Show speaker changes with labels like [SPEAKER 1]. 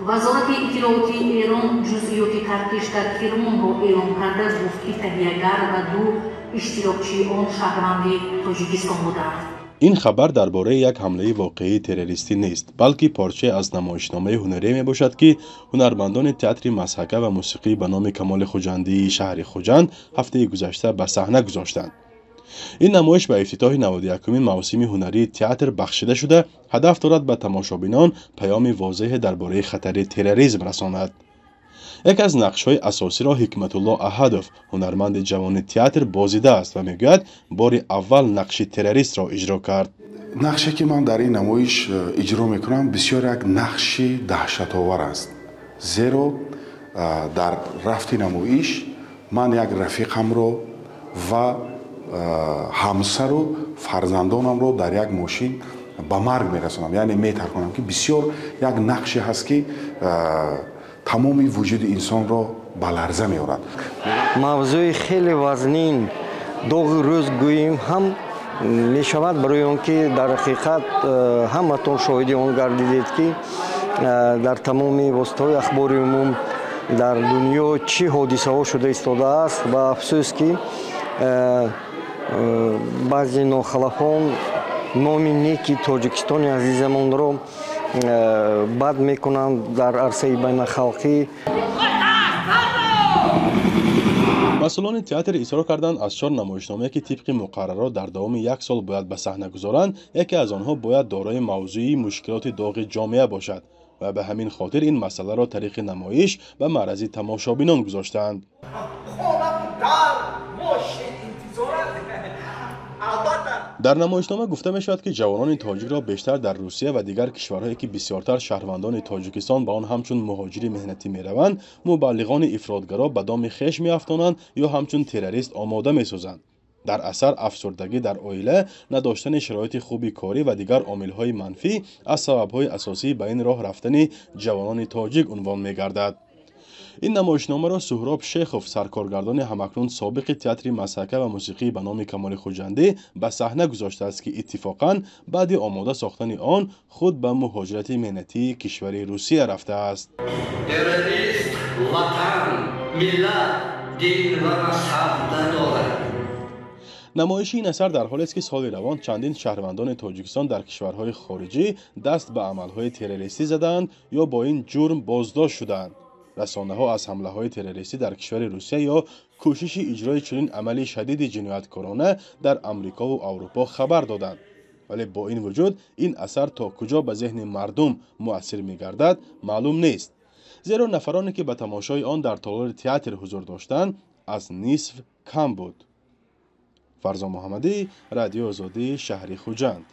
[SPEAKER 1] Вазорати иттилоотии Эрон ҷузъиёти таркиш дар Кирмонро эълон карда, гуфт, ки таҳиягар ва ду иштирокчии он шаҳрванди Тоҷикистон буданд.
[SPEAKER 2] Ин хабар дар бораи як ҳамлаи воқеии террористӣ нест, балки порчае аз намоишномаи ҳунарие мебошад, ки ҳунармандони театри мазҳака ва мусиқӣ ба номи Камоли Хуҷандии шаҳри Хуҷанд ҳафтаи гузашта ба саҳна гузоштанд. Ин намоиш ба ифтитоҳи 91-умин мавсими ҳунарии театр бахшида шуда, ҳадаф дорад ба тамошобинон паёми возеҳе дар бораи хатари терроризм расонад. Яке аз нақшҳои асосиро Ҳикматулло Аҳадов, ҳунарманди ҷавони театр, бозидааст ва мегӯяд, бори аввал нақши террористро иҷро кард.
[SPEAKER 3] Нақше ки ман дар ин намоиш иҷро мекунам, бисёр як нақши даҳшатовар аст, зеро дар рафти намоиш ман як рафиқамро ва ҳамсару фарзандонамро дар як мошин ба марг мерасонам, яъне метарконам, ки бисёр як нақше ҳаст, ки тамоми вуҷуди инсонро ба ларза меорад.
[SPEAKER 4] Мавзӯи хеле вазнин, доғи рӯз гӯем ҳам мешавад, барои он ки дар ҳақиқат ҳаматон шоҳиди он гардидед, ки дар тамоми воситаҳои ахбори умум дар дунё чӣ ҳодисаҳо шуда истодааст. Ва афсӯс, ки баъзе нохалафон номи неки Тоҷикистони азизамонро бад мекунанд дар арсаи байналхалқӣ.
[SPEAKER 2] Масъулони театр исрор карданд, аз чор намоишномае, ки тибқи муқаррарот дар давоми як сол бояд ба саҳна гузоранд, яке аз онҳо бояд дорои мавзӯи мушкилоти доғи ҷомеа бошад ва ба ҳамин хотир ин масъаларо тариқи намоиш ба маърази тамошобинон гузоштаанд. Дар намоишнома гуфта мешавад, ки ҷавонони тоҷикро бештар дар Русия ва дигар кишварҳое, ки бисёртар шаҳрвандони Тоҷикистон ба он ҳамчун муҳоҷири меҳнатӣ мераванд, мубаллиғони ифротгаро ба доми хеш меафтонанд ё ҳамчун террорист омода месозанд. Дар асар афсурдагӣ дар оила, надоштани шароити хуби корӣ ва дигар омилҳои манфӣ аз сабабҳои асосии ба ин роҳ рафтани ҷавонони тоҷик унвон мегардад. Ин намоишномаро Суҳроб Шехов, саркоргардони ҳамакнун собиқи театри мазҳака ва мусиқӣ ба номи Камоли Хуҷандӣ, ба саҳна гузоштааст, ки иттифоқан баъди омода сохтани он худ ба муҳоҷирати меҳнатии кишвари Русия рафтааст.
[SPEAKER 5] Террорист ватан, миллат, дин ва мазҳаб надорад.
[SPEAKER 2] Намоиши ин асар дар ҳолест, ки соли равон чандин шаҳрвандони Тоҷикистон дар кишварҳои хориҷӣ даст ба амалҳои террористӣ задаанд ё бо ин ҷурм боздошт шудаанд. Расонаҳо аз ҳамлаҳои террористӣ дар кишвари Русия ё кӯшиши иҷрои чунин амали шадиди ҷинояткорона дар Амрикову Аврупо хабар доданд. Вале бо ин вуҷуд ин асар то куҷо ба зеҳни мардум муассир мегардад, маълум нест, зеро нафароне, ки ба тамошои он дар толори театр ҳузур доштанд, аз нисф кам буд. Фарзон Муҳаммадӣ, Радиои Озодӣ, шаҳри Хуҷанд.